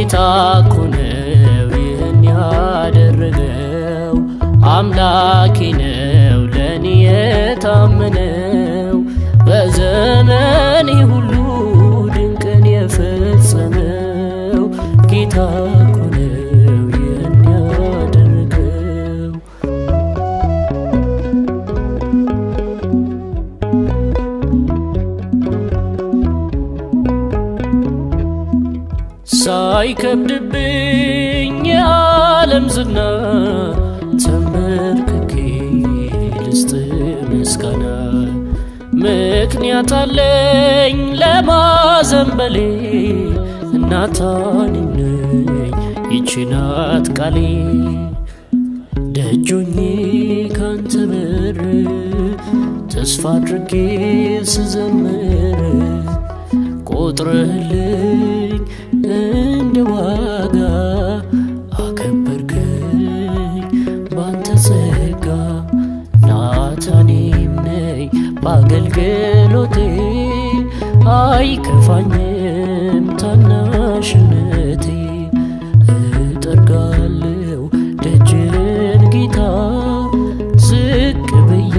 ጌታ እኮ ነው ይህን ያደረገው፣ አምላኬ ነው ለኔ የታመነው፣ በዘመኔ ሁሉ ድንቅን የፈጸመው ጌታ እኮ ነው ይህን ያደረገው። ሳይከብድብኝ የዓለም ዝና ተንበርክኬ ልስጥ ምስጋና፣ ምክንያት አለኝ ለማዘንበሌ፣ እናታኔ ነኝ ይቺ ናት ቃሌ። ደጆኜ ካንተ በር ተስፋ አድርጌ ስዘምር፣ ቆጥረህልኝ እንደ ዋጋ አከበርከኝ ባንተ ጸጋ። ናታኔም ነኝ በአገልግሎቴ፣ አይከፋኝም ታናሽነቴ። እጠርጋለሁ ደጅን ጌታ፣ ዝቅ ብዬ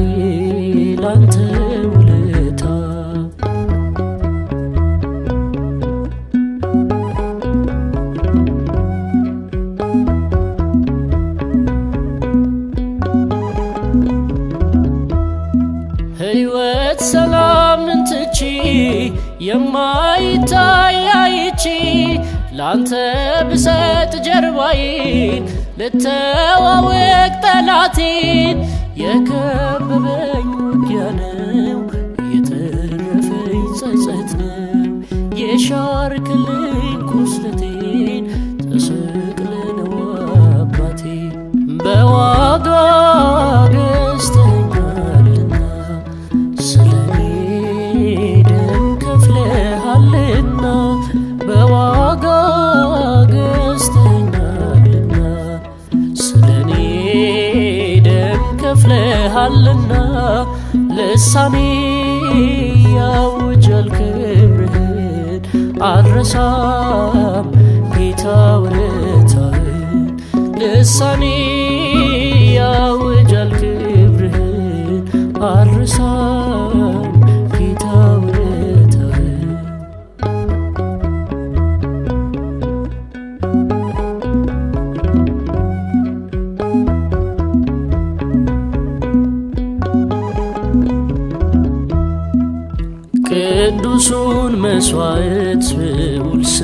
ላንተ ውለታ። ሕይወት ሰላምን ትቼ የማይታይ አይቼ ላንተ ብሰጥ ጀርባዬን፣ ልተዋወቅ ጠላቴን፣ የከበበኝ ውጊያ ነው፣ የተረፈኝ ጸጸት ነው። የሻርክልኝ ቁስለቴን ተሰቅለ ነው አባቴ፣ በዋጋ ገዝተኸኛልና፣ ስለኔ ደም ከፍለሃልና፣ በዋጋ ገዝተኸኛልና፣ ስለኔ ደም ከፍለሃልና። ልሳኔ ያውጃል ክብርህን፣ አልረሳም ጌታ ውለታህን። ልሳኔ ያውጃል ክብርህን፣ አልረሳም ጌታ ውለታህን። ቅዱሱን መስዋዕት